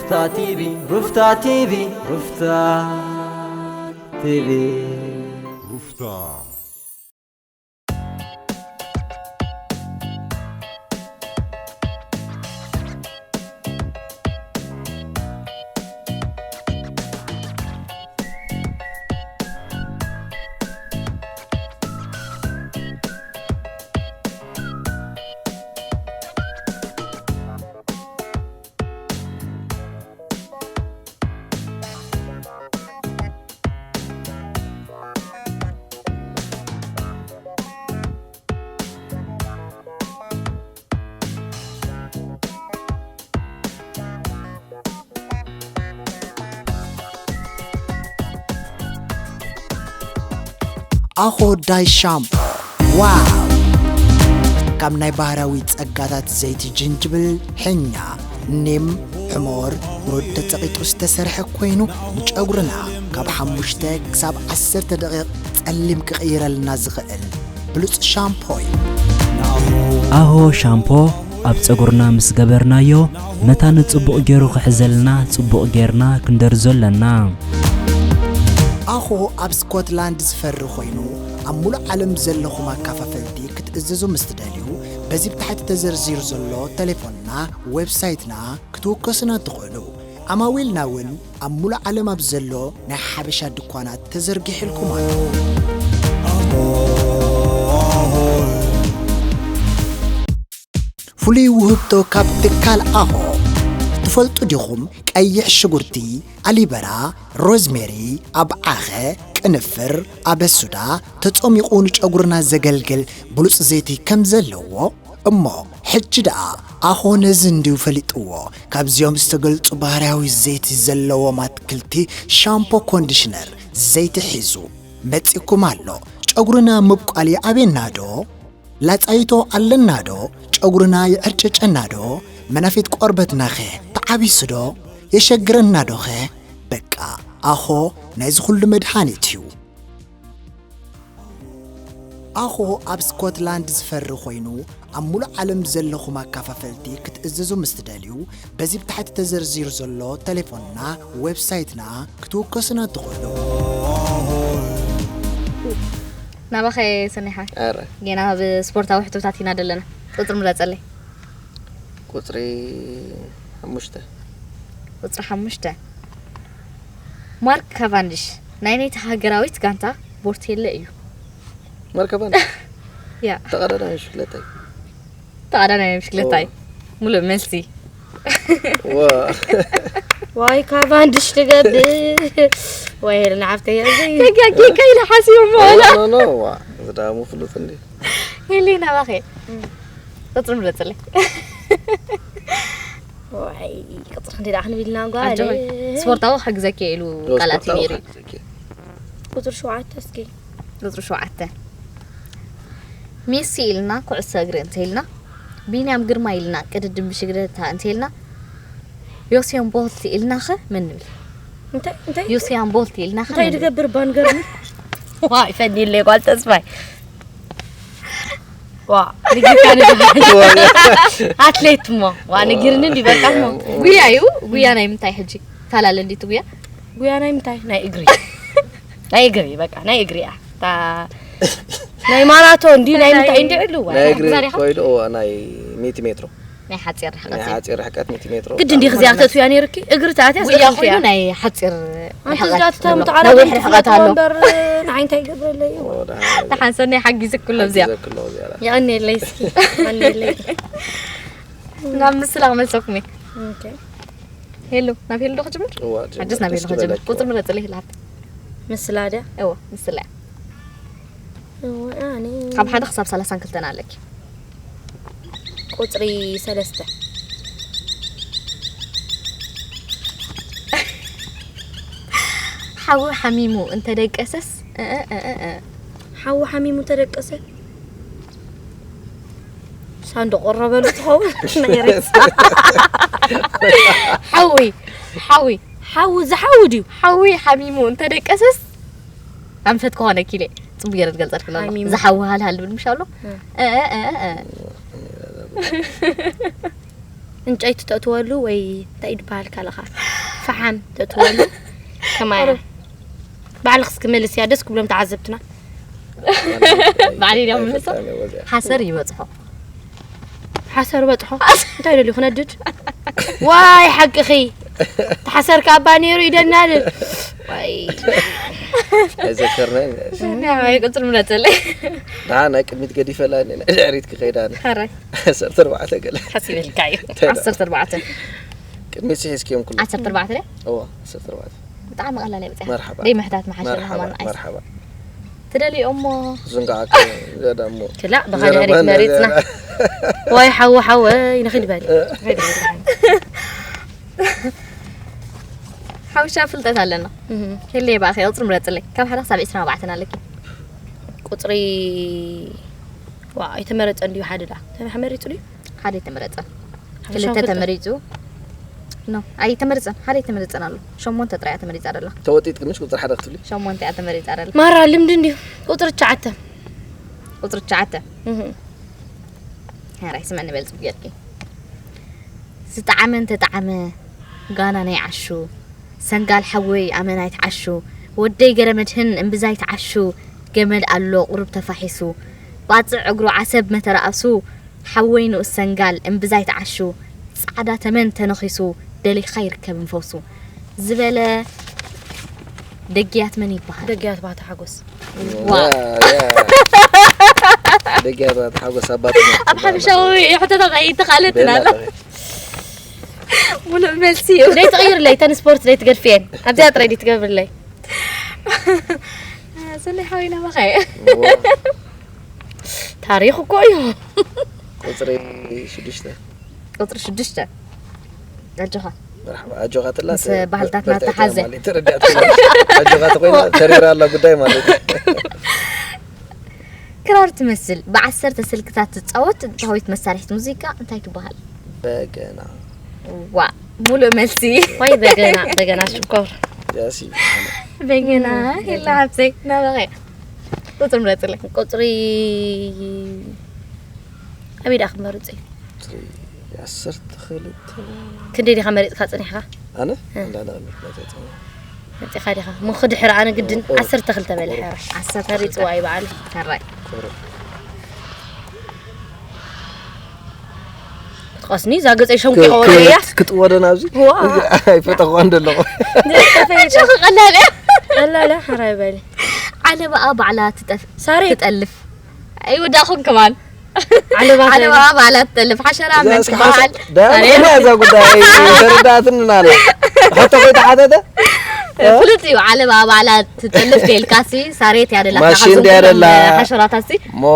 ሩፍታ ቲቪ፣ ሩፍታ ቲቪ፣ ሩፍታ ቲቪ። ሩፍታ። ኣኾ ዳይ ሻምፖ፣ ዋው! ካብ ናይ ባህራዊ ጸጋታት ዘይቲ ጅንጅብል፣ ሕኛ፣ ኒም፣ ሕሞር፣ ሩድ ተጸቒጡ ዝተሰርሐ ኮይኑ፣ ንጨጉርና ካብ ሓሙሽተ ክሳብ ዓሰርተ ደቂቕ ጸሊም ክቕይረልና ዝኽእል ብሉጽ ሻምፖ እዩ። ኣሆ ሻምፖ ኣብ ጸጉርና ምስ ገበርናዮ፣ መታን ጽቡቕ ገይሩ ክሕዘልና ጽቡቕ ጌርና ክንደርዞ ኣለና። ኣኾ ኣብ ስኮትላንድ ዝፈሪ ኮይኑ፣ ኣብ ሙሉእ ዓለም ዘለኹም ኣካፋፈልቲ ክትእዝዙ ምስ ትደልዩ፣ በዚ ብታሕቲ ተዘርዚሩ ዘሎ ተሌፎንና፣ ዌብሳይትና ክትውከሱና ትኽእሉ። ኣማዊልና እውን ኣብ ሙሉእ ዓለም ኣብ ዘሎ ናይ ሓበሻ ድኳናት ተዘርጊሕልኩም ኣሎ። ፍሉይ ውህብቶ ካብ ትካል ኣኾ። ትፈልጡ ዲኹም? ቀይሕ ሽጉርቲ፣ ኣሊበራ፣ ሮዝሜሪ፣ ኣብዓኸ፣ ቅንፍር፣ ኣበሱዳ ተጸሚቑ ንጨጉርና ዘገልግል ብሉጽ ዘይቲ ከም ዘለዎ እሞ፣ ሕጂ ደኣ ኣኾ ነዚ እንድዩ ፈሊጥዎ። ካብዚኦም ዝተገልጹ ባህርያዊ ዘይቲ ዘለዎም ኣትክልቲ፣ ሻምፖ፣ ኮንዲሽነር፣ ዘይቲ ሒዙ መጺእኩም ኣሎ። ጨጉርና ምብቋል ይኣብየና ዶ? ላጻይቶ ኣለና ዶ? ጨጉርና ይዕርጨጨና ዶ? መናፊት ቆርበትናኸ ተዓቢሱ ዶ? የሸግረና ዶኸ? በቃ፣ ኣኾ ናይዚ ኩሉ መድሃኒት እዩ። ኣኾ ኣብ ስኮትላንድ ዝፈሪ ኮይኑ፣ ኣብ ሙሉእ ዓለም ዘለኹም ኣካፋፈልቲ ክትእዝዙ ምስ ትደልዩ፣ በዚ ብታሕቲ ተዘርዚሩ ዘሎ ተሌፎንና፣ ዌብሳይትና ክትውከሱና ትኽእሉ። ናባኸ ሰኒሓ? ኣረ። ጌና ኣብ ስፖርታዊ ሕቶታት ኢና ደለና። ቁጽሪ ምረጸለይ። ቁጽሪ ሓሙሽተ። ቁጽሪ ሓሙሽተ። ማርክ ካቫንዲሽ ናይ ናይቲ ሃገራዊት ጋንታ ቦርቴለ እዩ። ማርክ ካቫንዲሽ? ያ። ተቐዳዳሚ ብሽክለታ እዩ። ተቐዳዳሚ ብሽክለታ እዩ። ኦ። ሙሉእ መልሲ። ዋ። ዋይ ካቫንዲሽ ትገብር። ወይ ሄለን ሓፍተይ፣ እዚ ጌጋ፣ ጌጋ ኢለ ሓሲቦ እሞ። ኖ፣ ኖ፣ ኖ፣ ዋ። እዚ ደኣ ምፍሉጥ እንዴ? ሄሊ ናባኸ? እም። ቁጽሪ ምረጽለይ። ዋይ፣ ቁጽሪ ክንደይ ደኣ ክንብል ኢና ጓለይ? ኣጆኺ። ስፖርታዊ ክሕግዘኪ እየ ኢሉ ዶ ቃላት እዩ ስፖርታዊ ነይሩ። ክሕግዘኪ። ቁጽሪ ሸውዓተ እስኪ። ቁጽሪ ሸውዓተ። ሜሲ ኢልና ኩዕሶ እግሪ እንተኢልና፣ ቢንያም ግርማ ኢልና ቅድድም ብሽግለታ እንተኢልና፣ ዮሴን ቦልት ኢልናኸ መን ንብል? እንታይ፣ እንታይ? ዮሴን ቦልት ኢልናኸ እንታይ መን ንብል? ድገብር ባንገርኒ? ዋይ፣ ፈዲለይ ጓል ተስፋይ። ዋ፣ ንጊርካ ንጊርካ። ኣትሌት እሞ። ዋ፣ ንጊርኒ እንዲ በቃ እሞ። ጉያ እዩ። ጉያ ናይ ምንታይ ሕጂ? ታላለ እንዲት ጉያ? ጉያ ናይ ምንታይ? ናይ እግሪ። ናይ እግሪ፣ በቃ፣ ናይ እግሪ እያ። እታ ናይ ማራቶን እንዲ ናይ ምንታይ እንዲ ዕሉ? ዋ። ናይ እግሪ ዛሬ ኸ? ኮይዱ፣ እዋ፣ ናይ ሚእቲ ሜትሮ። ናይ ሓጺር ናይ ርሕቀት እዩ። ሓጺር ርሕቀት ሚእቲ ሜትሮ። ግድ እንዲኽ እዚኣ ከተእትውያ ነይርኪ? እግሪ ተኣትያ ጉያ ዝእኽልቲ ኮይኑ እያ። ናይ ሓጺር ኣንቲ ርሕቀት እዛ ትተምቶ ኣሎ። ዓራት ነዊሕ ርሕቀት ትፍለጥዎ ኣሎ። እምበር፣ ንዓይ እንታይ ይገብረለይ? ኦ፣ ደሓን። ደሓን ሰናይ ሓጊዘ ኩሎ እዚኣ። ሓጊዘ ኩሎ እዚኣ። የቐንየለይ እስኪ፣ የቐንየለይ። ናብ ምስላ ክመልሰኩም እየ። ኦኬ። ሄሎ፣ ናብ ሄሎ ዶ ክጅምር? እዋ፣ ጅምር። ሓድስ ናብ ሄሎ እስኪ ክጅምር። በለኪ። ቁጽሪ ምረጽለይ ላብ። ምስላ ድያ? እወ፣ ምስላ። እወ፣ ኣነ ካብ ሓደ ክሳብ ሰላሳን ክልተን ኣለኪ። ቁጽሪ ሰለስተ። ሓዊ ሓሚሙ እንተደቀሰስ፣ እ፣ እ፣ እ፣ እ፣ እ። ሓዊ ሓሚሙ እንተደቀሰ? ሳንዱቕ ቀረበሉ ትኸውን? ናይ ሬሳ። ሓዊ፣ ሓዊ። ሓዊ፣ ዝሓዊ ድዩ? ሓዊ ሓሚሙ እንተደቀሰስ፣ ኣንፈት ክኾነኪ ኢለ ጽቡቅ ገይረ ዝገልጸልኪ ኣለኹ። ሓሚሙ። ዝሓዊ ሃልሃል ዝብል ምሽ ኣሎ? እ። እ፣ እ፣ እ፣ እ። እንጨይቲ ተእትወሉ ወይ እንታይ ይድበሃል ካልኻ? ፈሓም ተእትወሉ ከማያ። ባዕልኽስ ክመልስ እያ፣ ደስ ክብሎም ተዓዘብትና። ባዕለይ ድያ ምልሶ? ሓሰር ይበጽሖ። ሓሰር በጽሖ? እንታይ ደልዩ ክነድድ? ዋይ ሓቅኺ። ተሓሰርካ ኣባ ነይሩ ይደናል። ዋይ። ኣይዘከርናን። ናይ ቅጽል ምነጸለይ። ደሓ ናይ ቅድሚት ገዲፈላ ናይ ድሕሪት ክኸይዳ። ሓራይ። ዓሰርተ ኣርባዕተ ገለ። ሓሲበልካ እዩ። ዓሰርተ ኣርባዕተ። ቅድሚት ስሒዝክዮም ኩሉ። ዓሰርተ ኣርባዕተ ድያ? እዋ ዓሰርተ ኣርባዕተ። ብጣዕሚ ቀላል እያ ብጽያ። መርሓባ። ደይ ምሕታት መሓሸ መርሓባ፣ ማማን ኣይስ። መርሓባ። ትደልዩ እሞ ዝንጋዓካ ዘዳሞ። ክላእ ብኻልእ ድሕሪት መሪጽና። ዋይ ሓወ ሓወይ ንኺድ በል። ንኺድ በል። ሓውሻ ፍልጠት ኣለና። እህ። ከለ ባኺ ቁጽሪ ምረጽለይ። ካብ ሓደ ክሳብ ዕስራን ኣርባዕተን ኣለኪ። ቁጽሪ ዋ ኣይተመረጸ እንዲዩ ሓደ ዳ። ተመሓመሪጹ ድዩ? ሓደ ኣይተመረጸን። ሓፈሻዊ ክልተ ፍልጠት። ተመሪጹ። ኖ፣ ኣይተመረጸን። ሓደ ኣይተመረጸን ኣሎ። ሸሞንተ ጥራይ እያ ተመሪጻ ደላ። ተወጢጥ ግን ቁጽሪ ሓደ ክትብሊ። ሸሞንተ እያ ተመሪጻ ደላ። ማራ ልምዲ እንዲዩ። ቁጽሪ ትሽዓተ። ቁጽሪ ትሽዓተ። እህ። ሄራይ ስመ ንበል ጽቡቅ ጌርኪ። ዝጠዓመ እንተጠዓመ ጋና ናይ ዓሹ፣ ሰንጋል ሓወይ ኣመናይ ትዓሹ፣ ወደይ ገረመድህን እምብዛይ ትዓሹ፣ ገመል ኣሎ ቁሩብ ተፋሒሱ፣ ባጽዕ እግሩ ዓሰብ መተራእሱ፣ ሓወይ ንኡስ ሰንጋል እምብዛይ ትዓሹ፣ ጻዕዳ ተመን ተነኺሱ፣ ደሊኻ ይርከብን ፈውሱ ዝበለ ደግያት መን ይበሃል? ደግያት ባህታ ሓጎስ። ዋ። ያ፣ ያ። ደግያት ባህታ ሓጎስ ኣባትና። ኣብ ሓፈሻዊ ሕቶታት ኣይተኻለትን ኣሎ። ሙሉእ መልሲ እዩ። ደይ ትቕይርለይ፣ ተን ስፖርት ደይ ትገድፍየን። ኣብዚኣ ጥራይ ደይ ትገብርለይ። ሰናይ ሓወይና መኸ። ዋ። ታሪኽ እኮ እዩ። ቁጽሪ ሽዱሽተ። ቁጽሪ ሽዱሽተ። ኣጆኻ። መርሓባ፣ ኣጆኻ ትላ ምስ ባህልታትና ተሓዘ። ተረዳት። ኣጆኻ ተኮይና ተሪራ ኣላ ጉዳይ ማለት እዩ። ክራር ትመስል ብዓሰርተ ስልክታት ትጻወት ጥንታዊት መሳርሒት ሙዚቃ እንታይ ትበሃል? በገና። ዋ፣ ሙሉእ መልሲ። ወይ በገና፣ በገና ሽኮር። ያሲ። በገና፣ ሄላ ሓብተይ፣ ናበኸ? ቁጽሪ ምረጽለይ። ቁጽሪ ኣበይ ደኣ ክመርጽ እዩ? ቁጽሪ ዓሰርተ ክልተ። ክንደይ ዲኻ መሪጽካ ጽኒሕካ? ኣነ እ። እንዳዳ መሪጽ። መጺኻ ዲኻ? እሞ ክድሕር ኣነ ግድን ቁሩብ። ዓሰርተ ክልተ በሊሐ። ዓሰርተ መሪጽዋ ይበዓል። ሕራይ። ቁሩብ። ክትቐስኒ እዛ ገጸይ ሸንቂቐ ወደያ። ክትወደ ናብዚ ዋ። ኣይፈተኽዋን ዘለኹ። ሸኺ ቀላል እያ። ቀላለ ሕራይ በሊ። ዓለባኣ ባዕላ ትጠፍ-፣ ሳሬ። ትጠልፍ። ኣይወዳኹን ከማን። ዓለባ ዓለባኣ ባዕላ ትጠልፍ። ሓሸራ እዛ መን እስኪ ትበሃል? ዳ-፣ ሳሬት። እዛ ጉዳይ ተረዳእትኒ ኣላ። ሕቶ ከይተሓተተ? ፍሉጥ እዩ። ዓለባኣ ባዕላ ትጠልፍ ኢልካሲ ሳሬት እያ ደላ። ማሽን ድያ ደላ? ሓሸራታሲ ሞ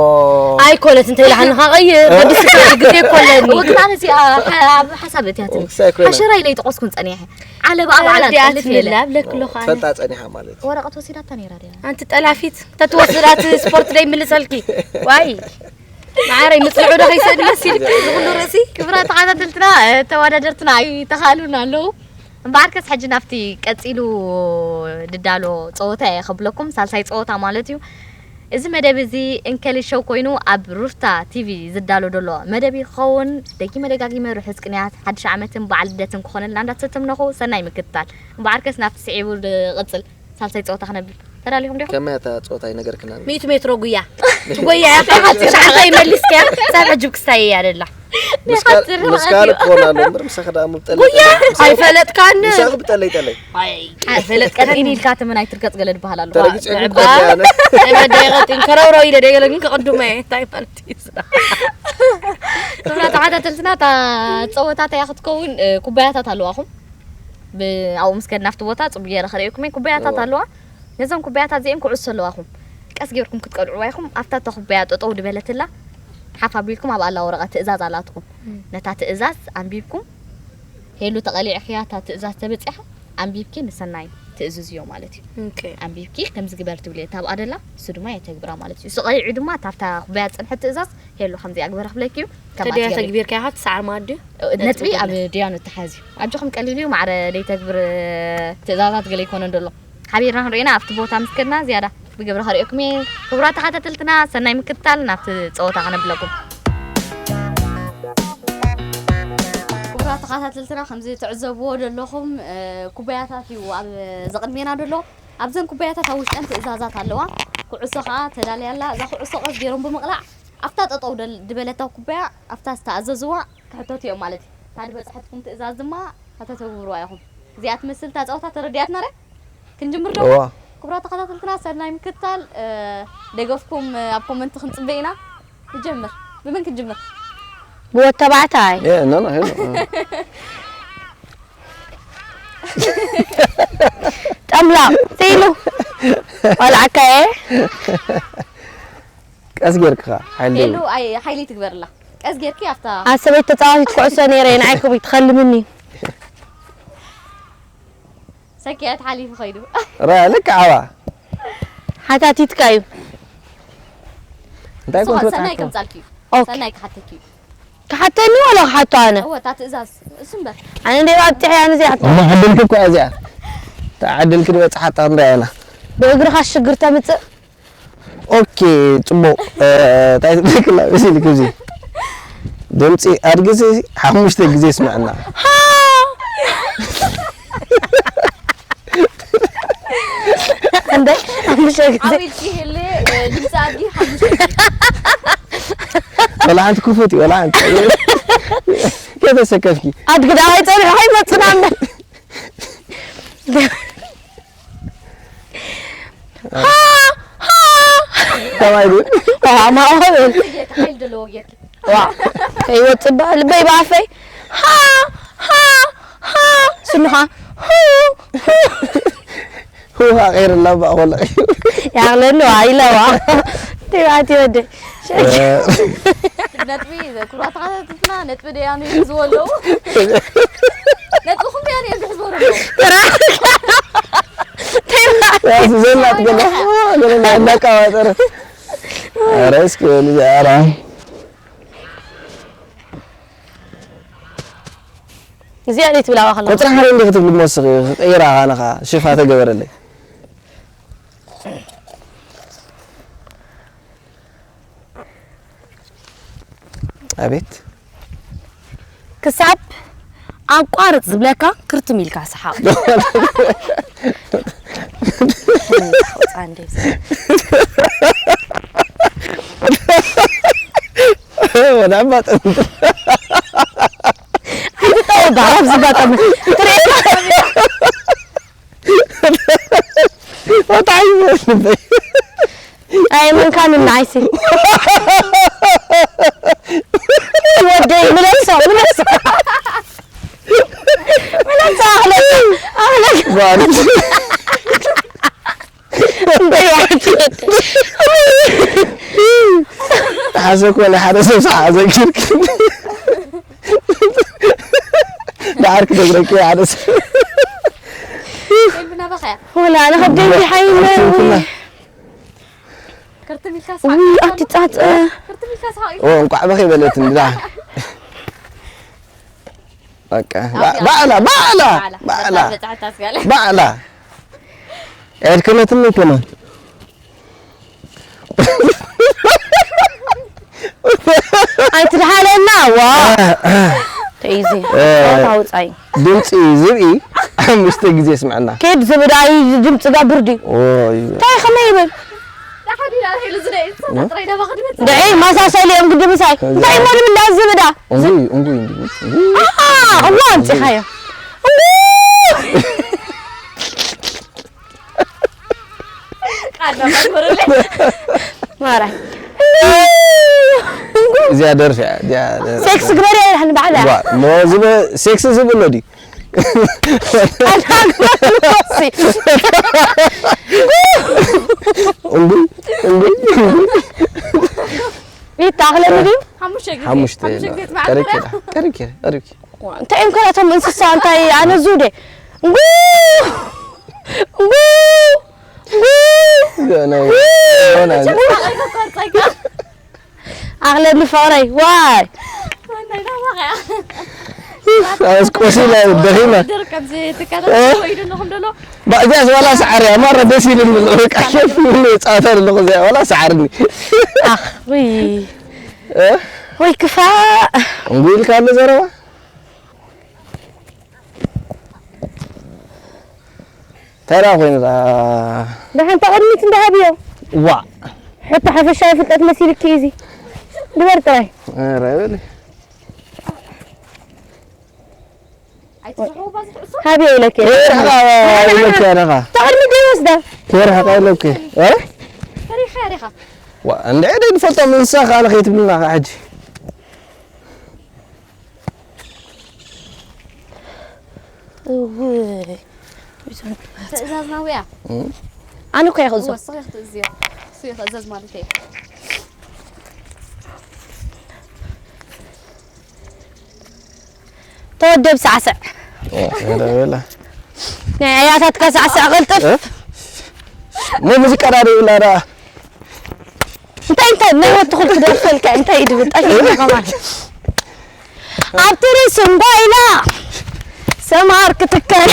ኣይኮነት እንተ ኢልካ ንኻቐይር በድስካ ግዜ ኮለኒ። ወግና ነዚኣ ኣብ ሓሳብ እትያትኒ። ወግሳ ኣይኮነ። ሓሸራ ኢለ ይጠቆስኩን ጸኒሐ። ዓለባኣ ባዕላ እንዲኣ ትጠልፍ ኢለ። ትምላብ ለክሎ ኻነ። ፈጣ ጸኒሓ ማለት እዩ። ወረቐት ወሲዳታ ነይራ ድያ? ኣንቲ ጠላፊት ተትወስዳት ስፖርት ደይ ምልሰልኪ። ዋይ። ማዕረይ ምጽልዑ ዶ ከይሰድ መሲል ንኹሉ ርእሲ። ክብራት ተኸታተልትና፣ እ፣ ተወዳደርትና ኣይተኻሉን ኣለዉ። እምበኣርከስ ሕጂ ናብቲ ቀጺሉ ድዳሎ ጸወታ እየ ከብለኩም፣ ሳልሳይ ጸወታ ማለት እዩ። እዚ መደብ እዚ እንከሊ ሾው ኮይኑ ኣብ ሩፍታ ቲቪ ዝዳሎ ዘሎ መደብ እዩ ክኸውን። ደጊመ ደጋጊመ ርሑስ ቅንያት ሓድሽ ዓመትን በዓል ልደትን ክኾነልና እንዳተተምነኹ ሰናይ ምክትታል። እምበኣርከስ ናብቲ ስዒቡ ዝቕጽል ሳልሳይ ጸወታ ክነብል ተዳሊኹም ዲኹም? ከመይ እታ ጸወታ ይነገርክና ኣሎ? ሚእቲ ሜትሮ ጉያ። ትጎያ እያ። ትሽዓተ ይመሊስካ እያ። ሳብ ሕጂ ክስታይ እያ ደላ። ምስ ካል-፣ ምስ ካልእ ክኾን ኣሎ እምበር ምሳኺ ደኣ ምብጠለይ ጉያ። ጠለይ። ምሳኺ-፣ ኣይፈለጥካን። ምሳኺ ብጠለይ ጠለይ። ኣይፈለጥካን። ቀጢን ኢልካ ተመን ኣይትርከጽ ገለ ዝበሃል ኣሎ። ተረጊጸ ምዕባ-፣ ግን ቀጢ ኣነ። ተመደየ ቀጢን ከረውረው ኢለ ደገለ ግን ከቕድሞ እየ። እንታይ ማለት እዩ? ክብራ ተኸታተልትና፣ እታ ጸወታ እንታይ እያ ክትከውን? እ፣ ኩባያታት ኣለዋኹም። ብ-፣ ኣብኡ ምስ ከድና ኣብቲ ቦታ ጽቡቅ ገይረ ከርእየኩም እየ። ኩባያታት እዋ። ኣለዋ። ነዞም ኩባያታት እዚኦም ኩዕሶ ኣለዋኹም። ቀስ ጌርኩም ክትቀልዕዋ ኢኹም። ኣብታ እታ ኩባያ ጠጠው ድበለትላ፣ ሓፍ ኣቢልኩም ኣብኣ ኣላ ወረቐት ትእዛዝ ኣላትኩም። እም። ነታ ትእዛዝ ኣንቢብኩም፣ ሄሉ ተቐሊዕክያ እታ ትእዛዝ ተበጺሓ፣ ኣንቢብኪ ንሰናይ ትእዝዝዮ ማለት እዩ። ኦኬ። ኣንቢብኪ ከምዚ ግበር ትብልዮ፣ እታ ኣብኣ ደላ፣ እሱ ድማ የተግብራ ማለት እዩ። እሱ ቀሊዑ ድማ እታ ኣብታ ኩባያ ዝጸንሐት ትእዛዝ፣ ሄሉ ከምዚ ኣግበረ ክብለኪ እዩ። ካብ ተዲያ ኣትያ ተግቢርካ ኢኻ ትሰዓር ማዲ? ነጥቢ ኣብ ድያኑ ተሓዝዩ። ኣጆኹም ቀሊል እዩ፣ ማዕረ ደይተግብር ትእዛዛት ገለ ይኮነ እንደሎ። ሓቢርና ክንሪእና ኣብቲ ቦታ ምስ ከድና ዝያዳ ብግብሪ ከርእየኩም እየ። ክቡራት ተኸታተልትና፣ ሰናይ ምክትታል፣ ናብቲ ጸወታ ከነብለኩም። ተኸታተልትና ከምዚ ትዕዘብዎ ዘለኹም ኩባያታት እዩ ኣብ ዘቕድሜና ዘሎ። ኣብዘን ኩባያታት ኣብ ውሽጠን ትእዛዛት ኣለዋ። ኩዕሶ ከዓ ተዳልያ ኣላ። እዛ ኩዕሶ ቀስ ገይሮም ብምቕላዕ ኣብታ ጠጠው ዝበለታ ኩባያ ኣብታ ዝተኣዘዝዋ ክሕተቱ እዮም ማለት እዩ። እታ ዝበፅሐትኩም ትእዛዝ ድማ ከተተግብርዋ ኢኹም። እዚኣ ትመስል እታ ፀወታ ተረዲኣትና ረ ክንጅምር ዶ? ክቡራት ተኸታተልትና ሰናይ ምክትታል። ደገፍኩም ኣብ ኮመንት ክንፅበ ኢና። ንጀምር። ብመን ክንጅምር? ብወድ ተባዕታይ። ጠምላቕ ኢሉ ቆልዓካየ። ቀስ ጌርካ ሓይሊ ሉ ኣይ ሓይሊ ትግበርላ። ቀስ ጌርኪ ኣብታ ኣሰበይት ተጻዋቲት ኩዕሶ ነይረ ናይ ኮሚት ትኸልምኒ። ሰኪያት ሓሊፉ ኸይዱ። ራ ልክ ዓባ ሓታቲትካ እዩ። እንታይ ኮንት ሰናይ ከምጻልኪ እዩ። ኦኬ። ሰናይ ክሓተኪ እዩ። ክሓተኒ ወላ ክሓቶ ኣነ። እወ እታ ትእዛዝ እሱ እምበር። ኣነ እንደ ኣብጥሕ ኣነ እዚኣ እሞ ዕድልኪ እኮ እያ እዚኣ። ተዓድልኪ ዝበጽሓታ ክንሪኣ ኢና። ብእግርኻ ሽግር ተምጽእ ኦኬ ጽቡቕ እንታይ ትብለክላ መሲልክ እዚ ድምፂ ኣድግዚ ሓሙሽተ ግዜ ይስምዐና እንደ ሓሙሽተ ግዜ ኣዊልኪ ህል ድምፂ ኣድጊ ሓሙሽተ ግዜ ወላ ሓንቲ ክፉት እዩ ወላ ሓንቲ ከተሰከፍኪ ኣድግዳ ኣይፀንሑ ከይመፅና እምበር ከማይ ግን ከይወፅእ በ ልበይ ብኣፈይ ስንኻ ህውሃ ቀይርላ ባቆላ ያቕለኒ ዋ ኢለዋ ትባቲ ወደ ነጥቢ ኩራ ተኸታተልትና ነጥቢ ደያኑ ይሕዝዎ ኣለዉ ነጥብኹም ደያኑ እዮም ዝሕዝዎ ኣለዉ ዘናት ገለ ገለ እናቃባጠረ ኧረ እስኪ በሉ ኧረ እዚኣ ደይ ትብላ ዋኸላ ቁፅሪ ሓደ እንዲ ክትብሊ መወስኺ ቀይራ ኻነኻ ሽፋ ተገበረለይ ኣቤት ክሳብ ኣቋርጽ ዝብለካ ክርትም ኢልካ ሰሓቕ። ወዳባ ጠምጥ ኣይትጠወ ባራብ ዝባጠም ትሬ ወጣ ይበልበይ ኣይመንካን ንዓይሲ ወደይ ምለሶ ምለሶ ምለሶ ኣኽለካ ኣኽለካ ባርት እንታይ ያህል ሓሰብ ኮነ ሓደ ሰብ ሰዓ ዘኪርክ ዳዓር ክደግረኪ ሓደ ሰብ ወላ ንኸብደይ ሓይመ ኣቲ ጻጸ እንቋዕ በኸ ይበለትን ዳ ባዕላ ባዕላ ባዕላ ባዕላ ኤድክነትኒ ከማን ኣይትድሓለና ዋ ተይዚ ታውፃይ ድምፂ ዝብኢ ሓሙሽተ ግዜ ስምዐና ኬድ ዝብዳ ድምፂ ጋብር ድዩ እንታይ ከመይ ይብል ድዒ ማሳሰሊ እዮም ግዲ ምሳይ እንታይ እሞ ድብል ዳ ዝብዳ እንጉይ እንጉይ እንጉይ እዋ ኣምፂኻዮ ማራ እዚኣ ደርፊ ሴክስ ግበሪ ኣይራሕኒ ባዕላ ሞ ዝበ ሴክስ ዝብሎ ድዩ ይታኽለኒ ድዩ ሓሙሽተ ቀሪኪ ቀሪኪ እንታይ እዮም ከላቶም እንስሳ እንታይ ኣነ ዙደ ኣኽለኒ ፍቕረይ ዋይ ኣስቆሲለ ደኺመ ባእዚኣስ ዋላ ሰዓሪ ኣማራ ደስ ኢልኒ በቃ ሸፍ ጸወታ ኣለኹ እዚኣ ዋላ ሰዓርኒ ወይ ክፋእ እንጉ ኢልካ ኣሎ ዘረባ እንታይ ደኣ ኮይኑ ደኣ? ደሓን ተቕድሚት እንዳሃብዮ። ዋ። ሕቶ ሓፈሻዊ ፍልጠት መሲልኪ እዚ። ግበር ጥራይ። ኧረ በሊ። ኣይትስሕቡ ባዚ ትዕሱ። ሃብዮ ኢለኪ። ከይርሕቓ ኢለኪ ኣለኻ። ተቕድሚት ደይ ወስዳ። ከይርሕቓ ኢለኪ። እ? ፈሪኻ ዲኻ? ዋ፣ እንድዒ ደይ ንፈልጦም እንስሳ ከኣ ከይትብልና ከኣ ሕጂ። እውይ። ትእዛዝ ናውያ። እም። ኣነ እኮ እየ ክእዞ። እወ፣ እሱ እየ ክትእዝዮ። እሱ እየ ክእዘዝ ማለት እየ። ተወደብ ሳዕስዕ። ኦ፣ ኧረ በላ። ናይ ኣያታትካ ሳዕስዕ ቅልጥፍ። እ? ሞ ሙዚቃ ዳ ይብላ ዳ? እንታይ፣ እንታይ፣ ናይ ወዲ ትኹል ክደርፈልካ፣ እንታይ እዩ ድብል? ጠፊእና ከማን። ኣብቲ ርእሲ እምባ ኢላ ሰማር ክትከል።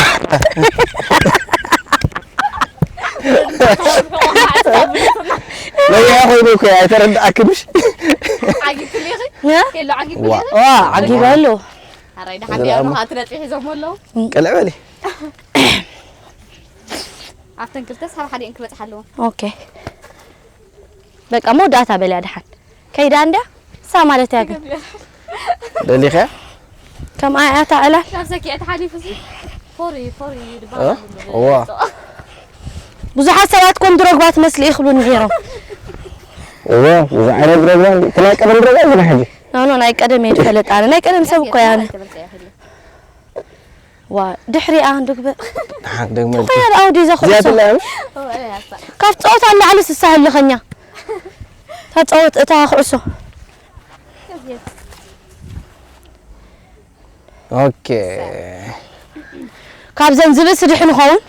ለያ ኮይኑ እኮ ኣይተረድኣክንሽ። ዓጊብክሊ ኢኺ? እ? ኬሎ ዓጊብክሊ ዋ። ኢኺ? ዋ፣ ዓጊበ ኣሎ። ኣራይ፣ ደሓን ዘላማ። ዲኣ፣ ኣትነጥፊ ሒዞሞ ኣለዉ። ቅልዕ በሊ። ኣብተን ክልተ ሳብ ሓዲአን ክበጽሓ ኣለዎ። ኦኬ። በቃ መወዳእታ በልያ ደሓን። ከይዳ እንድያ? እሳ ማለት እያ ግን። ደሊኸ? ከም ኣያ እታ ዕላል። ካብ ሰኪዐ ተሓሊፉ ሲ። ፎሪ፣ ፎሪ ይድበሃል እ? ኣሎ። እዋ። ብዙሓት ሰባት ኮም ድረግባ ትመስሊ ይኽብሉኒ ነይሮም። እዋ፣ ብዙሕ ዓይነት ድረግባ፣ እቲ ናይ ቀደም ድረግባ እዚ ናይ ሕጂ። ኖ፣ ኖ፣ ናይ ቀደም እየ ዝፈልጥ ኣነ። ናይ ቀደም ሰብ እኮ እያ ኣነ። ዋ፣ ድሕሪኣ እንዶ ግበር። ደሓን ደግሞ ተኸያል ኣውዲ እዛ ኩዕሶ። እዚኣ ትለያ ምሽ? ካብ ጸወታ ንላዕሊ ስሳ ህልኸኛ። እታ ጸወት፣ እታ ኩዕሶ። ኦኬ። ካብዘን ዝብእስ ድሕን ኸውን።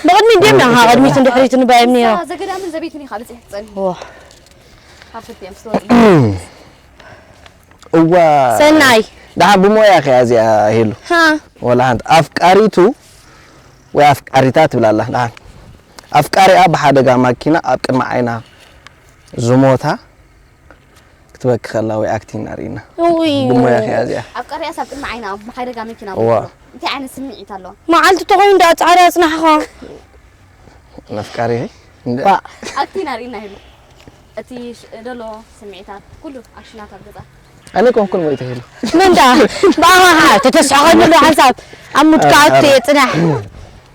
ብቕድሚት ድዮም እዮም፣ ቅድሚትን ድሕሪትን ባዮም ነይሮም። እዛ ዘገዳምን ዘቤትን ኢኻ በጺሕ ትጸንሕ። ዋ። ኣብ ክልቲኦም ስትወድኢ። እዋ። ሰናይ። ደሓን ብሞያ ከያ እዚኣ ሄሉ። ሃ። ወላ ሓንቲ ኣፍቃሪቱ ወይ ኣፍቃሪታ ትብል ኣላ። ደሓን ኣፍቃሪኣ ብሓደጋ ማኪና ኣብ ቅድሚ ዓይና ዝሞታ ክትበኪ ከላ ወይ ኣክቲንግ ኣርእይና። ውይ። ብሞያ ከያ እዚኣ። ኣፍቃሪኣስ ኣብ ቅድሚ ዓይና ብሓደጋ መኪና እዋ። ሞይቱ። እንታይ ዓይነት ስምዒት ኣለዋ? መዓልቲ ተኾይኑ ደኣ ጻዕሪ ኣጽናሕኻ። ነፍቃሪ እንደ ዋ። ኣክቲንግ ኣርእይና ሄሉ። እቲ ሽ-፣ ደሎ ስምዒታት፣ ኩሉ ኣክሽናት ኣብ ገጻ። ኣነ ኮንኩን ሞይተ ሄሉ። መን ደኣ? ብኣኻ ተተስሕቐኒ ኣሎ ሓንሳብ። ኣብ ሙድካ ኣረ፣ ኣት ኣረ። የጽናሕ።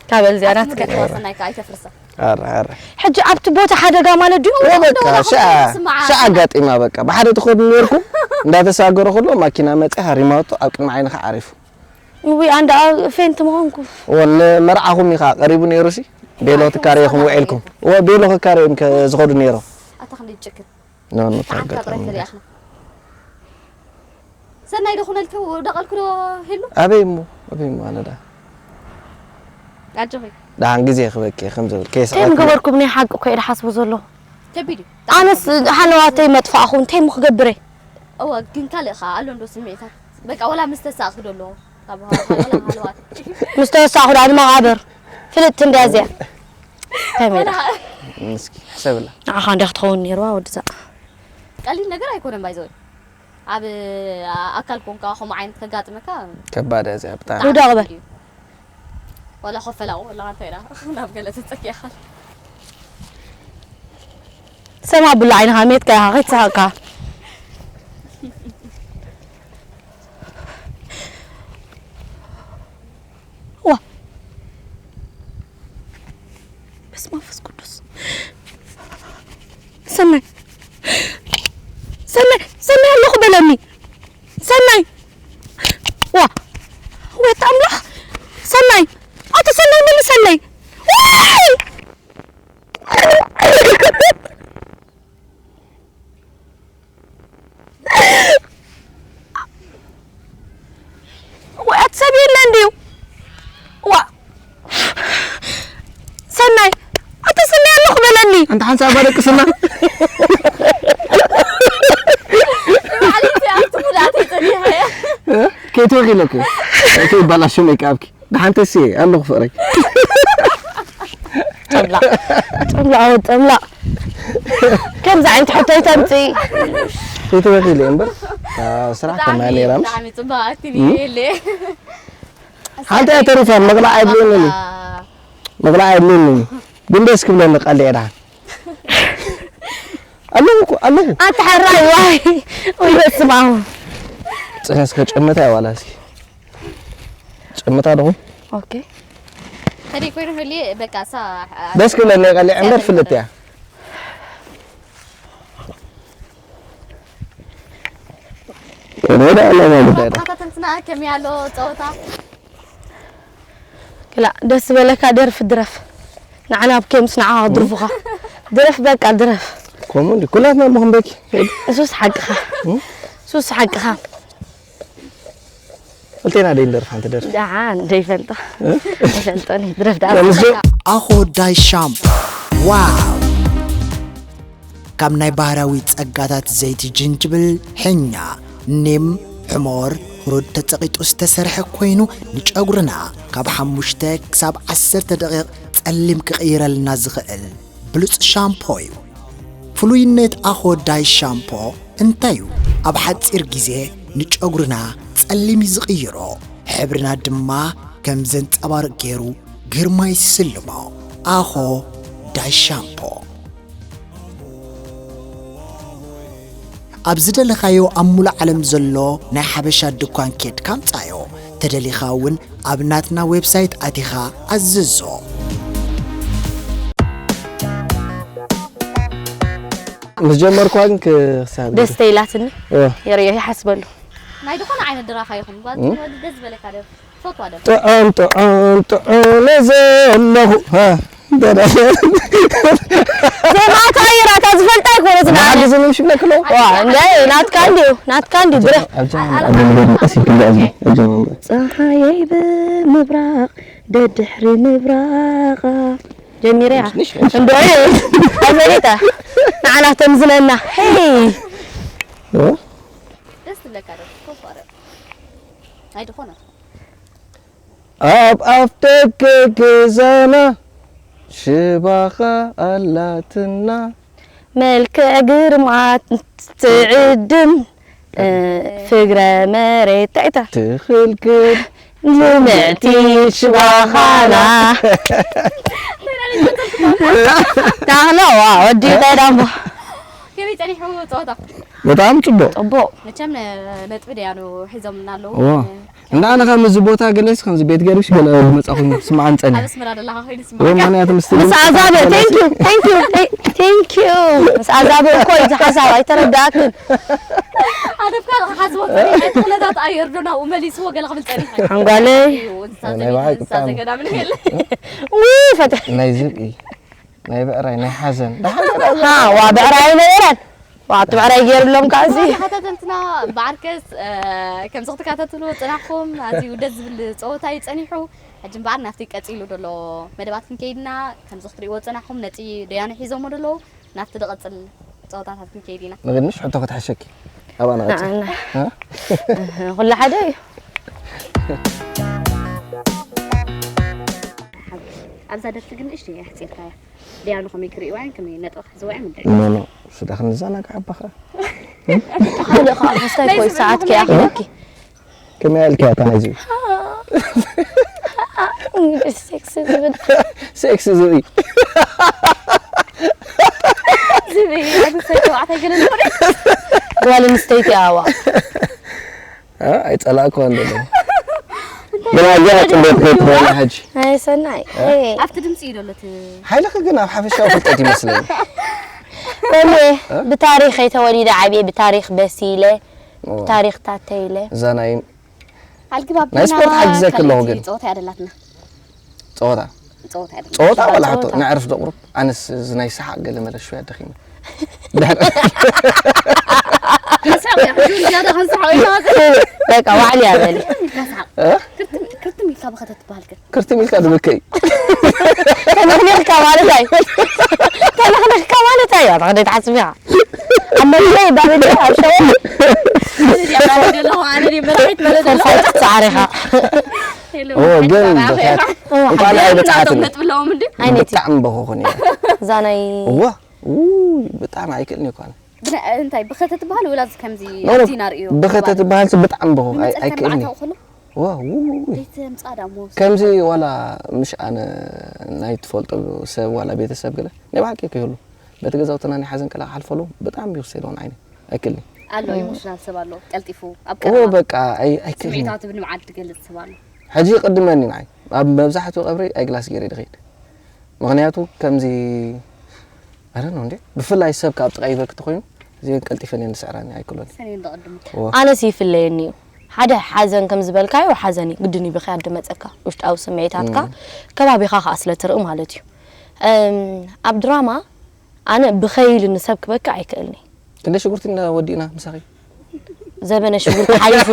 ካበል እዚኣ ናትካ። ኣክቲንግ ሰናይ ከኣ ኣይተፍርሳ። ኣረ፣ ኣረ። ሕጂ ኣብቲ ቦታ ሓደጋ ማለት ድዩ? ወበቃ፣ እንደው ሸኣ፣ ስምዓ፣ ሸኣ ስምዓ። ኣጋጢማ በቃ። ብሓደ ትኸዱ ነርኩም፣ እንዳተሳገሩ ከሎ ማኪና መጺኣ ሃሪማቶ ኣብ ቅድሚ ዓይንኻ ዓሪፉ። ውይ፣ ኣንዳ ፌንት ምኾንኩ። እወ፣ ንመርዓኹም ኢኻ ቀሪቡ ነይሩ ሲ? ቤሎ ኣይ፣ ትካረየኹም ከምኡ ውዒልኩም። እወ፣ ቤሎ ክካረዮም ከ-፣ ዝኸዱ ነይሮም። ኣታ ክንደይ ትጭክን። ኖ፣ ኖ፣ ንዓካ ጥራይ ኣጋጣሚ። ተሪኣኽና። ሰናይ ዶ ኩነልኪ ወደቐልኩ ዶ ሄሉ? ኣበይ እሞ፣ ኣበይ እሞ ኣነ ዳ? ኣጆኺ። ደሓን ግዜ ክበኪ ከም ዝብል ከይስኣልኩ። እንታይ ምገበርኩም ናይ ሓቂ እኮ እየ ዝሓስቦ ዘለኹ። ከቢድ እዩ። ኣነስ ሓለዋተይ መጥፋእኹ እንታይ እሞ ክገብር እየ? እወ፣ ግን ካልእ ኸኣ ኣሎ እንዶ ስምዒታት? በቃ፣ ወላ ምስ ተሳእኺ ዶ ኣለዎ? ካብ ሃ-፣ ወላ ሃለዋት። ምስ ተወሳእኹ ደኣ ንመቓብር። ፍልጥቲ እንድያ እዚኣ። እንታይ መይላ? እስኪ፣ ሕሰብላ። ንዓኻ እንድያ ክትኸውን ነይርዋ፣ ወድዛ። ቀሊል ነገር ኣይኮነን፣ ባይዘወይ። ኣብ ኣካል ኮንካ፣ ከምኡ ዓይነት ከጋጥመካ ከባድ እያ እዚኣ፣ ብጣዕሚ። ብጣዕሚ ውዳቕ በል። እዩ። ዋላ ኮፈላኡ ኣለኻ እንታይ ኢላ ናብ ገለ ተጸጊዕካ። ሰማ ብላ ዓይንኻ ሜትካ ኢኻ ከይትስሕቕካ። ዋ። በስመ መንፈስ ቅዱስ። ሰናይ። ሰናይ፣ ሰናይ ኣለኹ በለኒ። ሰናይ። ዋ። ወይ ኣምላኽ። ሰናይ። ኣቶ ሰናይ፣ መልሰለይ። ዋይ! ወይ ኣቲ ሰብ የለን ድዩ? ዋ። ሰናይ፣ ኣቲ ሰናይ ኣለኹ በለኒ። ኣንቲ ሓንሳብ ኣደቅስና። ንባዕለይ ኣብቲ ጉድኣተይ ጸኒሐ እየ። እ? ከይትበኺ ኢለኪ። ከይባላሾ ሜክኣፕኪ። ደሓን ተስየ ኣለኹ ፍቕረይ። ጨምላቕ። ጨምላቕ፣ ኣወ ጨምላቕ። ከምዚ ዓይነት ሕቶ ኣይተምፅኢ። ከይትበኺ ኢለ እምበር፣ ኣብ ስራሕ ብጣዕሚ፣ ከማያ ነይራ ምሽ? ብጣዕሚ ፅቡቕ ኣክቲቪቲ እም? የለ። ሓንቲ እያ ተሪፋ፣ ምቕላዕ ኣይብልንን እዩ። ምቕላዕ የድልየኒ እዩ። ግን ደስ ክብለኒ ቀሊዕ ደሓን። ኣለኹ እኮ፣ ኣለኹ። ኣታ ሕራይ፣ ዋይ። ወይ በስመ ኣብ። ጽነ እስከ ጨምታ እያ ዋላ እስኪ። ጨምታ ዶ? ኦኬ። ከደይ ኮይኑ ህልየ በቃ እሳ ደስ ክብለኒ ቀሊዕ እምበር ፍልጥ እያ። ከመይ ደኣ ኣለዋ ጉዳይ ደኣ? ተኸታተልትና ከመይ ኣሎ ጸወታ? ክላ ደስ ዝበለካ ደርፊ ድረፍ። ንዓና ኣብ ኬምስ ንዓኻ ክድርፉኻ። ድረፍ በቃ ድረፍ። ከምኡ እንዲ ኩላትና እሞ ክንበኪ። እሱስ ሓቅኻ። እም? እሱስ ሓቅኻ። ክልቴና ደይ ንደርፍ ሓንቲ ደርፊ። ደሓን ደይፈልጣ። እ? ኣይፈልጦን እየ። ድረፍ ደኣ። ኣኾ ዳይ ሻምፖ። ዋው! ካብ ናይ ባህርያዊ ጸጋታት ዘይቲ ጅንጅብል፣ ሕኛ፣ ኒም፣ ሕሞር፣ ሁሩድ ተጸቒጡ ዝተሰርሐ ኮይኑ፣ ንጨጉርና ካብ ሓሙሽተ ክሳብ ዓሰርተ ደቂቕ ጸሊም ክቕይረልና ዝኽእል ብሉጽ ሻምፖ እዩ። ፍሉይነት ኣኾ ዳይ ሻምፖ እንታይ እዩ? ኣብ ሓጺር ግዜ ንጨጉርና ጸሊም እዩ ዝቕይሮ፣ ሕብርና ድማ ከም ዘንጸባርቕ ገይሩ ግርማ ይስልሞ። ኣኾ ዳይ ሻምፖ። ኣብ ዝደለኻዮ ኣብ ሙሉእ ዓለም ዘሎ ናይ ሓበሻ ድኳን ኬድካ ኣምጻዮ። ተደሊኻ እውን ኣብ ናትና ዌብሳይት ኣቲኻ ኣዝዞ። ምስ ጀመርኳ ግን ክሳብ ደስተ ኢላትኒ። እወ። የርእዮ ይሓስበሉ። ናይ ዝኾነ ዓይነት ድራፋ ይኹን፣ ጓል እም? ትወዲ ደስ ዝበለካ ደርፊ፣ ትፈትዋ ደርፊ። ጥዑም፣ ጥዑም፣ ጥዑም እየ ዘለኹ። ሃ፣ ደራ-፣ ዜማ ተቐይራ፣ እታ ዝፈልጣ ኣይኮነትን። ንሓግዝ ንምሽ ብለክሎ? ዋ፣ እንደ ናትካ እንዲዩ፣ ናትካ እንዲዩ፣ ድረ-፣ ኣብ ጀማምር፣ ኣብ ጀማምር፣ ቀስ ኢልክ እንዲ ኣዝሚ፣ ኣብ ጀማምር። ፀሓየይ ብምብራቕ፣ ደድሕሪ ምብራቓ። ጀሚረ እያ። ንሽ፣ ንሽ። እንዶ፣ ኣመሪታ፣ ንዓና ተምዝነና። ሄይ። እ? ደስ ትብለካ ዶ? ኮፋረ። ኣይድኾነ። ኣብ ኣፍ ደገ ገዛና ሽባኻ ኣላትና። መልክዕ ግርማ ትዕድም፣ እ፣ ፍግረ መሬት ታይታ። ትኽልክል። ንምዕቲ ሽባኻና። ታኽሎ፣ ዋ፣ ወዲ ቀዳሞ። ከመይ ጸኒሑ ጸወታ? በጣም ጽቡቕ። ጽቡቕ። መቸም ነ-፣ ነጥቢ ደያኑ ሒዞምና ኣለዉ። ዋ። እንዳ ኣነ ከም እዚ ቦታ ገለስ ከምዚ ቤት ገርሽ ገለ መጻኹም ስማዓን ጸኒ። ኣብ ኣስመራ ደለኻ ኮይኑ ስማዓን። ወይ ማንያት ምስቲ ምስ ኣዛበ፣ thank you፣ thank you፣ thank you። ምስ ኣዛበ እኮ እዩ ዝሓሳብ፣ ኣይተረዳእክን። ኣነ እኳ ክሓስቦ ጸኒሐ፣ እቲ ኩነታት ኣየር ዶ ናብኡ መሊስዎ ገለ ክብል ጸኒሐ። ሓንጓለይ። እዩ፣ እንስሳ ናይ ዘቤት፣ በዓል እንስሳ ቁጣ። ዘገዳምን የለ። ውይ፣ ፈተ-፣ ናይ ዝብኢ፣ ናይ ብዕራይ፣ ናይ ሓዘን። ደሓን ደሓን። ሃ፣ ዋ፣ ብዕራይ ኣይነበረን። ዋ፣ እቲ ብዕራይ ገይሩሎም ከዓ እዚ። ተኸታተልትና ብዓርከስ፣ እ፣ ከምዚ ክትከታተልዎ ዝጸናሕኩም ኣዝዩ ደስ ዝብል ጸወታ እዩ ጸኒሑ። ሕጂ እምበኣር ናብቲ ቀጺሉ ዘሎ መደባት ክንከይድና፣ ከምዚ ክትርእይዎ ዝጸናሕኩም ነቲ ደያኑ ሒዞሞ ዘለዉ ናብቲ ዝቐጽል ጸወታታት ክንከይድ ኢና። ንቕድሚሽ ሕቶ ክትሕሸኪ። ኣባና ቀጽል። ንዓና። እ? ኩሉ ሓደ እዩ። ኣብዛ ደርፊ ግን ንእሽተይ ኣሕጺርካያ። ደያኑ ከመይ ክርእይዋ እየን፣ ከመይ ነጥቢ ክሕዝዋ እየን፣ ምንታይ? ኖ፣ ኖ፣ ስዳ ክንዘናጋዕ ኣባኻ። ካልእ ከዓ ሓስታይ ኮይ ሰዓት ከይኣኽለኪ። ከመይ ኣልክያ እታ ናይዚ? ሴክስ ዝብል። ሴክስ ዝብኢ። ዝብኢ፣ ኣንስተይቲ ተባዕታይ ገለ ንኽርኢ። ጓል ኣንስተይቲ ኣዋ። እ፣ ኣይጸላእኩዋን ዘሎ። ግን ኣዝያ ጽብቕቲ ኮይና ሕጂ። ኣይ ሰናይ። እ? ኣይ። ኣብቲ ድምጺ እዩ ዘሎ እቲ ሓይልኺ ግን ኣብ ሓፈሻዊ ፍልጠት ይመስለኒ። ወለ እ? ብታሪኸይ ተወሊደ ዓብየ፣ ብታሪኽ በሲለ፣ ኦ። ብታሪኽ ታተይለ። እዛ ናይ ኣልግባብ ናይ ስፖርት ሓጊዘኪ ኣለኹ ግን። ጸወታ ያደላትና። ጸወታ። ጸወታ ያደላትና። ጸወታ ወላ ጸወታ። ሕቶ፣ ንዕርፍ ደቕሩብ። ኣነስ እዚ ናይ ሰሓቕ ገለ መለ ሽው ያደኺመ። ድሕሪ ንስሓቕ እያ፣ ሕጂ ዝያዳ ክንስሓቕ ኢና። በቃ፣ ዋዕሊ እያ በሊ። ክርትም ኢልካ ስሓቕ። እ? ክርትም፣ ክርትም ኢልካ ብኸተ ትበሃል ግን። ክርትም ኢልካ ድብከይ። ተነኽኒኽካ ማለት ኣይ። ተነኽኒኽካ ማለት ኣይ፣ ኣታ ኸደይ ትሓስብ ኢኻ። ኣብ መግለይ ባበሊ ኣብ ሸው። ኣነ ድያ ማለት ዘለኹ፣ ኣነ ድየ መራሒት ማለት ዘለኹ። ፋይት ትጻዕር ኢኻ። የለ፣ ኦ፣ መራሒት ግን ባርያ በካት። ኢኻ። ኦ፣ እንኳን ሓቂ። ኣይበጽሓትን። ነጥቢ ኣለዎም እንዴ? ኣይነቲ። ብጣዕሚ በኹኹን እየ። እዛ ናይ እዋ፣ ውይ፣ ብጣዕሚ ኣይክእልን እኮ ኣነ። ብና-፣ እንታይ፣ ብኸተ ትበሃል ወላ ከምዚ ኖ፣ ኖ፣ ኣብዚ ናርእዮ ብኸተ ትበሃል? ትበሃል ሲ ብጣዕሚ በኹ፣ ኣይ-፣ ንመጸልካ ኣይክእልን። ንባዕልካ ከሎ? ዋው ውይ። ቤት ምጻዳ ሞ ከምዚ ዋላ ምሽ ኣነ ናይ ትፈልጦ ሰብ ዋላ ቤተሰብ ገለ ናይ ብሓቂ ከይህሉ በቲ ገዛውትና ናይ ሓዘን ከላ ክሓልፈሉ ብጣዕሚ ይኽሰ ኢለውን ዓይነ ኣይክልኒ ኣሎ ኢሞሽናል ሰብ ኣሎ ቀልጢፉ ኣብ ኦ ቀረባ በቃ ኣይ ኣይክልኒ ስምዒታቱ ብንብዓት ትገልጽ ሰብ ኣሎ። ሕጂ ይቕድመኒ ንዓይ ኣብ መብዛሕትኡ ቀብሪ ኣይ ግላስ ገይረ ድኸይድ ምኽንያቱ ከምዚ ኣረ ነው እንዴ ብፍላይ ሰብ ካብ ጥቃይ ይበክ ተኮይኑ እዚ ቀልጢፈን እየን ዝስዕራኒ ኣይክሎን ሰኔን ደቐድሙ ኦ ኣነስ ይፍለየኒ እዩ ሓደ ሓዘን ከም ዝበልካዮ ሓዘን እዩ ግድን እዩ ብኽያት ድመፀካ ውሽጣዊ ስምዒታትካ ከባቢኻ ከዓ ስለ ትርኢ ማለት እዩ እም፣ ኣብ ድራማ ኣነ ብኸይል ንሰብ ክበክዕ ኣይክእልኒ ክንደ ሽጉርቲ እንዳ ወዲእና ምሳኺ ዘበነ ሽጉርቲ ሓሊፉ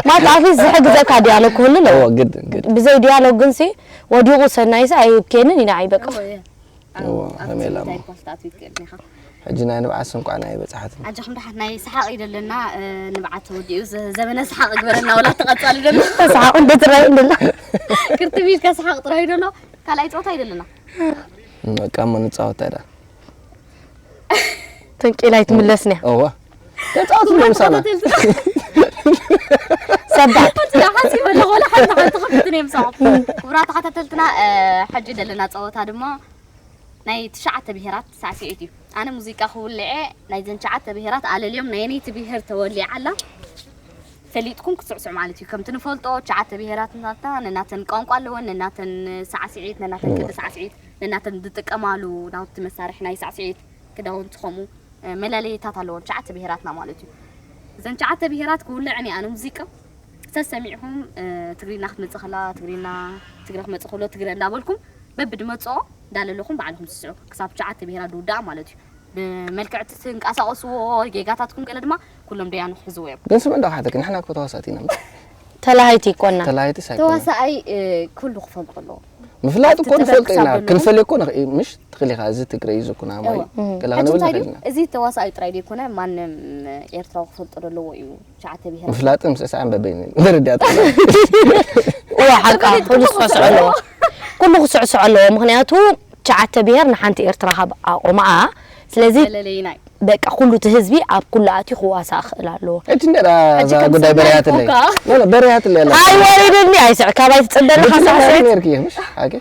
ማለት ኣትሊስት ዝሕግዘካ ዲያሎግ ክህሉ ኣለዎ ኦ ግድን ግድን ብዘይ ዲያሎግ ግንሲ ወዲቑ ሰናይሲ ኣይብኬንን ኢና ኣይበቅፍ እዎ፣ ከመይ ኢላ እሞ? ፓስታቱ ይትክእል ኢኻ ሕጂ ናይ ንብዓት ስንቋዕ ናይ በጻሓት ኣጆኹም ደሓት ናይ ሰሓቕ እዩ ዘለና ንብዓት ተወዲኡ ዘ- ዘበነ ሰሓቕ ግበረና ወላ ተቐጻሊ ደሎ ተሰሓቑ እንደ ትረኣዩ እንደላ ክርትም ኢልካ ሰሓቕ ጥራይ ደሎ ካልኣይ ጸወታ እዩ ዘለና በቃ እሞ ንጻወት ታዲያ ተንቂላ ኣይትምለስን እያ እዋ ተጻወት ነው ምሳና ሰባት ሓንቲ ሓንቲ በለ ወላ ሓንቲ ሓንቲ ክፍትን እዮም ሰው ክቡራት ተኸታተልትና ሕጂ ዘለና ጸወታ ድማ ናይ ትሽዓተ ብሄራት ሳዕስዒት እዩ ኣነ ሙዚቃ ክውልዐ ናይዘን ትሽዓተ ብሄራት ኣለልዮም ናይ ነይቲ ብሄር ተወሊዓ ኣላ ፈሊጥኩም ክትስዕስዑ ማለት እዩ ከምቲ ንፈልጦ ትሽዓተ ብሄራት ናትና ነናተን ቋንቋ ኣለወን ነናተን ሳዕስዒት ነናተን ቅዲ ሳዕስዒት ነናተን ዝጥቀማሉ ናውቲ መሳርሒ ናይ ሳዕስዒት ክዳውንቲ ከምኡ መላለየታት ኣለዎ ትሽዓተ ብሄራትና ማለት እዩ። እዘን ትሽዓተ ብሄራት ክውልዐን እየ ኣነ ሙዚቃ ሰሰሚዕኹም ትግርኛ ክትመፅእ ከላ ትግርኛ ትግረ ክመፅእ ከሎ ትግረ እንዳበልኩም በብድመፅኦ እንዳለለኹም ባዕልኹም ትስስዑ ክሳብ ትሽዓተ ብሄራት ዝውዳኣ ማለት እዩ። ብመልክዕ እቲ ትንቀሳቐስዎ ጌጋታትኩም ገለ ድማ ኩሎም ደያኑ ክሕዝዎ እዮም። ግን ስም እንዳው ሓተኪ ንሕና እኮ ተዋሳእቲ ኢና ተላሃይቲ ይኮና ተላሃይቲ ሳይኮና ተዋሳኣይ ኩሉ ክፈልጦ ኣለዎ። ምፍላጥ እኮ ንፈልጦ ኢና ክንፈልዮ እኮ ንኽእል ምሽ ትኽእል ኢኻ እዚ ትግረ እዩ ዝኩን ኣማይ ገለ ኣጆ ክንብል እንታይ ድዩ ንኽእል ኢና እዚ ተዋሳኣይ ጥራይ ደይኮነ ማንም ኤርትራዊ ክፈልጦ ዘለዎ እዩ ትሽዓተ ብሄራት ምፍላጥን ምስዕሳዕን በበይኑ ንርዳእ እዋ ሓቃ ኩሉ ክስዕስዑ ኣለዎ ኩሉ ክስዕስዑ ኣለዎ ምክንያቱ ትሽዓተ ብሄር ንሓንቲ ኤርትራ ካብ ኣቑማኣ ስለዚ መለለይና እዩ በቃ ኩሉ እቲ ህዝቢ ኣብ ኩሉ ኣትዩ ክዋሳእ ክእል ኣለዎ። ሕጂ እንደ እዛ ሕጂ ከም ጉዳይ ሰናይ በሪሃትለይ ኮካ። ኖ ኖ በሪሃትለይ ኣላ ኣይወሪድኒ ኣይስዕ ካባይ ትጽበኒ ብትነ ካሳሰት ነርኪ ምሽ ሓቂ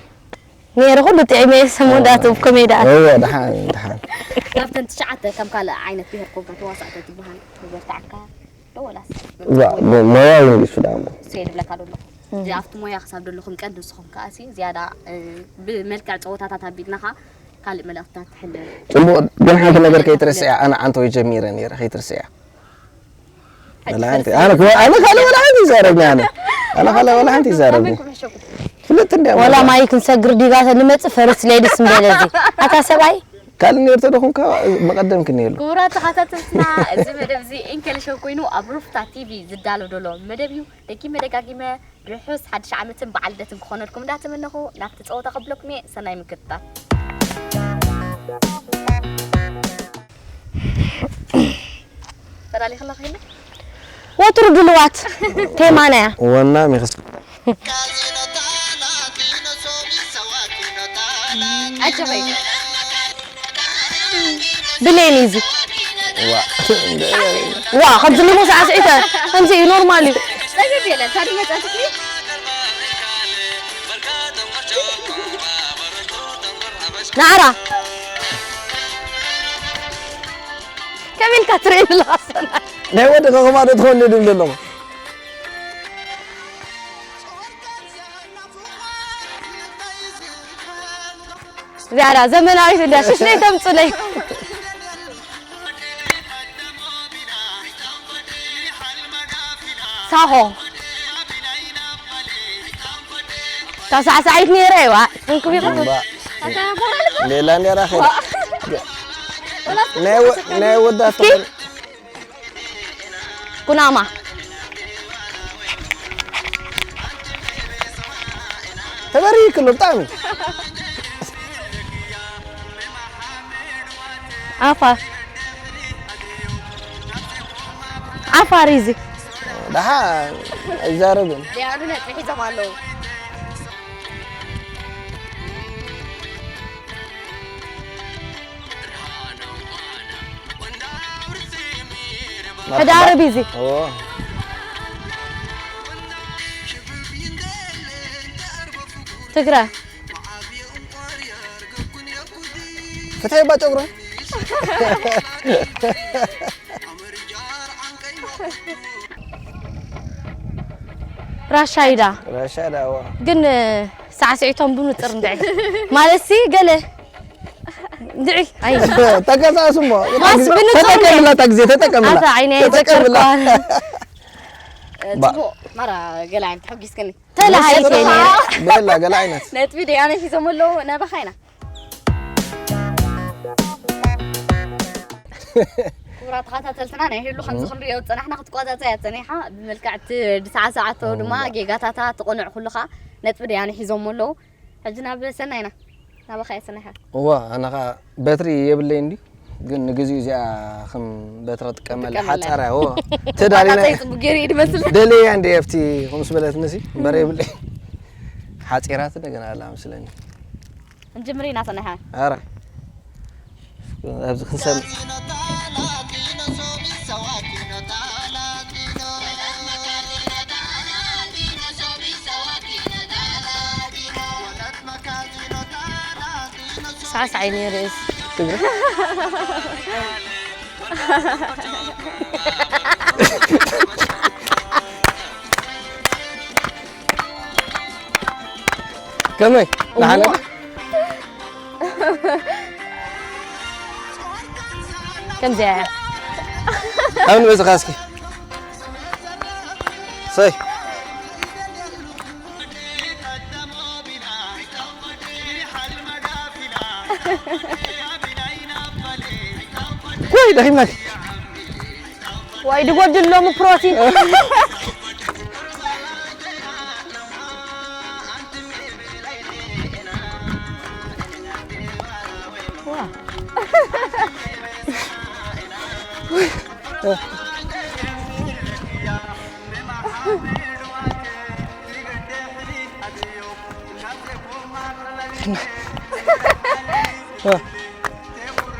ነይረ ኩሉ ጥዒመ ሰሞዳቱ ኮሜዳ እዎ ደሓን ደሓን ካብተን ትሽዓተ ከም ካልእ ዓይነት ብሄር ኮንካ ተዋሳእተ ትበሃል ይበርትዓካ ዶ ወላስ ዋ ሞ- ሞያ ይንግሱ ዳሞ ሰየ ድብለካ ደሎ እዚ ኣብቲ ሞያ ክሳብ ደለኹም ቀንዲ ንስኹም ከኣሲ ዝያዳ እ፣ ብመልክዕ ፀወታታት ኣቢልናኻ ካልእ መልእኽትታት ትሕልፍ ጽቡቕ ግን ሓንቲ ነገር ከይትርስያ ኣነ ዓንተወይ ጀሚረ ነይረ ከይትርስያ ወላ ሓንቲ ኣነ ወላ ሓንቲ ይዛረብኒ ኣነ ኣነ ካለ ወላ ሓንቲ ይዛረብኒ ፍልጥ እንዲያ ወላ ማይ ክንሰግር ዲጋ ንመጽእ ፈርስ ሌዲስ እንበለ እዚ ኣታ ሰብኣይ ካልእ ነርቶ ደኹም መቐደም ክንየሉ ክቡራት ተኸታተልትና እዚ መደብ እዚ ኢንከልሸው ኮይኑ ኣብ ሩፍታ ቲቪ ዝዳሎ ደሎ መደብ እዩ ደጊመ ደጋጊመ ርሑስ ሓድሽ ዓመትን በዓል ልደትን ክኾነልኩም እንዳተመነኹ ናብቲ ፀወታ ከብለኩም እየ ሰናይ ምክትታል ተዳሊኽላ ኸይነ ወትሩ ድልዋት ቴማና እያ ወና ሚኽስ ኣጆኸይ ብሌን እዩ እዚ ዋ ከምዚ ልሞ ሳዕስዒተ ከምዚ እዩ ኖርማል እዩ ፀገብ የለን ታዲ መፀትኪ ናዕራ ከመይ ኢልካ ትርኢ ዘለኻ ሰናይ ናይ ወዲ ከኸማ ዶ ትኾን ድብል ዘለኹ ዚያዳ ዘመናዊት እንዳ ሽሽለይ ተምፅለይ ሳሆ ታሳዕሳዒት ነይረ ይዋ እንኩቢኹም ሌላ እንዲያ ራኸ ናይ ወዳት ኩናማ ተበሪክሉ ብጣዕሚ ዓፋር ዓፋር እዚ ደሓ ኣይዛረብን ዲያኑ ነጥቢ ሒዞም ኣለዉ ሕዳርብ እዚ ትግረ ፍትሐይ ባጨጉረ ራሻይዳ ራሻዳ ዋ ግን ሳዕስዒቶም ብንጥር እንድዒ ማለት ሲ ገለ እንድዒ ኣይ ተቀሳስሞ ማስ ብንጹር ተጠቀምላ ታግዜ ተጠቀምላ ኣታ ዓይነይ ተጠቀምላ ዘጨርኳን ጽቡቕ ማራ ገለ ዓይነት ተሐጊስክኒ ተላሃይከ ነይረ በላ ገለ ዓይነት ነጥቢ ደያነ ሒዞም ኣለዉ ናባኻ ኢና ክቡራት ተኸታተልትና ናይ ህሉ ከምዚ ክንሪኦ ዝፀናሕና ክትቋፃፀያ ፀኒሓ ብመልክዕ እቲ ድሰዓሰዓቶ ድማ ጌጋታታ ትቕንዕ ኩልኻ ነጥቢ ደያነ ሒዞም ኣለዉ ሕጂ ናብ ሰናይና ናባኻ እየ ሰናይካ እዋ ኣነ ኸዓ በትሪ የብለይ እንዲ ግን ንግዚኡ እዚኣ ከም በትሪ ጥቀመላ ሓፀራ ዎ ተዳሊና ጣጣይ ፅቡቅ ገይሩ እዩ ድመስል ደለያ እንደ ኣብቲ ከምስ በለትኒ ሲ እምበር የብለይ ሓፂራት እንደገና ኣላ መስለኒ እንጅምር ኢና ሰናይካ ኣረ ኣብዚ ክንሰም ሳዕሳዕ ነይሩ እዚ ትግሪ ከመይ ንሓለ ከምዚኣ እያ ኣብ ንመፅኻ እስኪ ሰይ ወይ ደኺምናል ወይ ድጎድል ሎሚ ፕሮቲን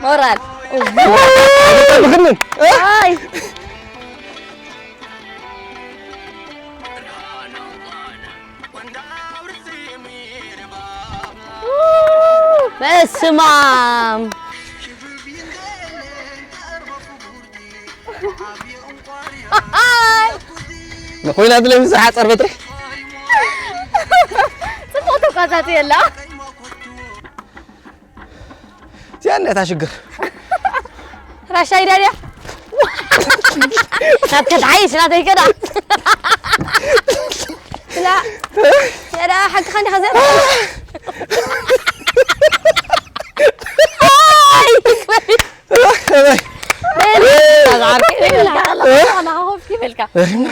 ሞራል ብክንን ኣይ በስማም ንኮይና ድለ ምስ ሓፀር በትሪ ፅቡቅ ተቋፃፂ የላ እዚኣ ነታ ሽግር ራሻይ ዳድያ ናትከ ትሓይሽ ናተይ ከዳ ስላ የዳ ሓቅኻ እንዲኻ ዘ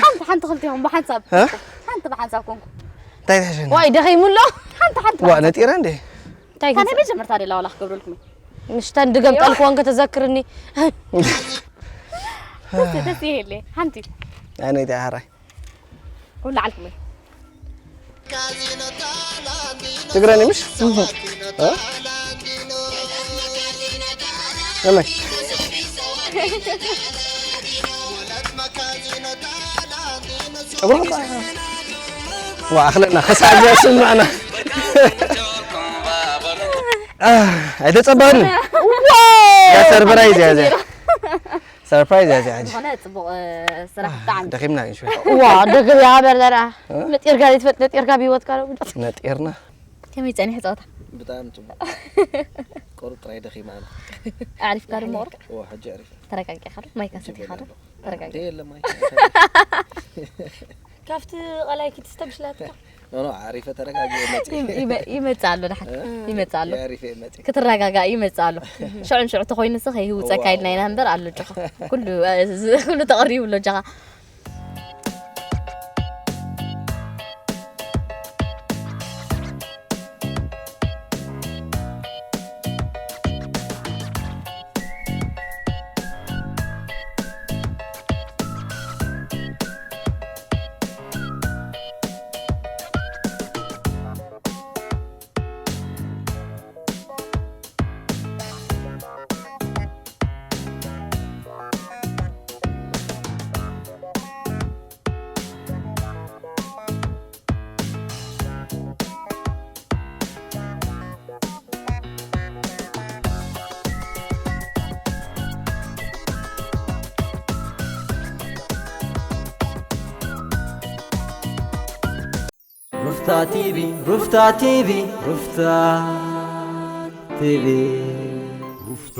ሓንቲ ሓንቲ ክልቲኹም ብሓንሳብ ሓንቲ ብሓንሳብ ኮንኩ እንታይ ትሕሸኒ ዋይ ደኺሙ ኣሎ ሓንቲ ሓንቲ ዋ ነጢረ እንዴ እንታይ ታዲያ መጀመርታ ደላ ዋላ ክገብረልኩም ምሽተን ድገም ጠልክወን ከተዘክርኒ ደስ ደስ ይሄለ ሓንቲ ኣነይቲ ሓራይ ኩሉ ዓልኩም ትግረኒ ምሽ ከመይ ጨጉርኻ ዋ ኣኽለና ከሳብ ዘስምዕና ኣይተጸበኽኒ ሰርፕራይዝ እያ እዚኣ ሰርፕራይዝ እያ እዚኣ ሕጂ ዝኾነ ፅቡቕ ስራሕ ብጣዕሚ ደኺምና ግን ሽወ ዋ ደገብ ያበር ዘራ ነጢርካ ዘይትፈልጥ ነጢርካ ብሂወትካ ዶ ነጢርና ከመይ ፀኒሑ ፀወታ ብጣዕሚ ፅቡቅ ቁሩብ ጥራይ ደኺማ ኣላ ኣዕሪፍካ ድማ ቁሩብ እዋ ሕጂ ኣሪፍ ተረጋጊኻ ዶ ማይካ ሰቲኻ ዶ ተረጋጊ እንተ የለ ማይ ካብቲ ቐላይ ክትስተብሽላትካ ኖኖ ዓሪፈ ተረጋጊ መፅ ይመፅእ ኣሎ ድሓን ይመፅእ ኣሎ ዓሪፈ መፅ ክትረጋጋእ ይመፅእ ኣሎ ሽዑን ሽዑ ተኮይኑስ ከይህውፀካ ኢልና ኢና እምበር ኣሎ ጆኻ ኩሉ ኩሉ ተቐሪቡ ኣሎ ጆኻ ሩፍታ ቲቪ፣ ሩፍታ ቲቪ፣ ሩፍታ ቲቪ። ሩፍታ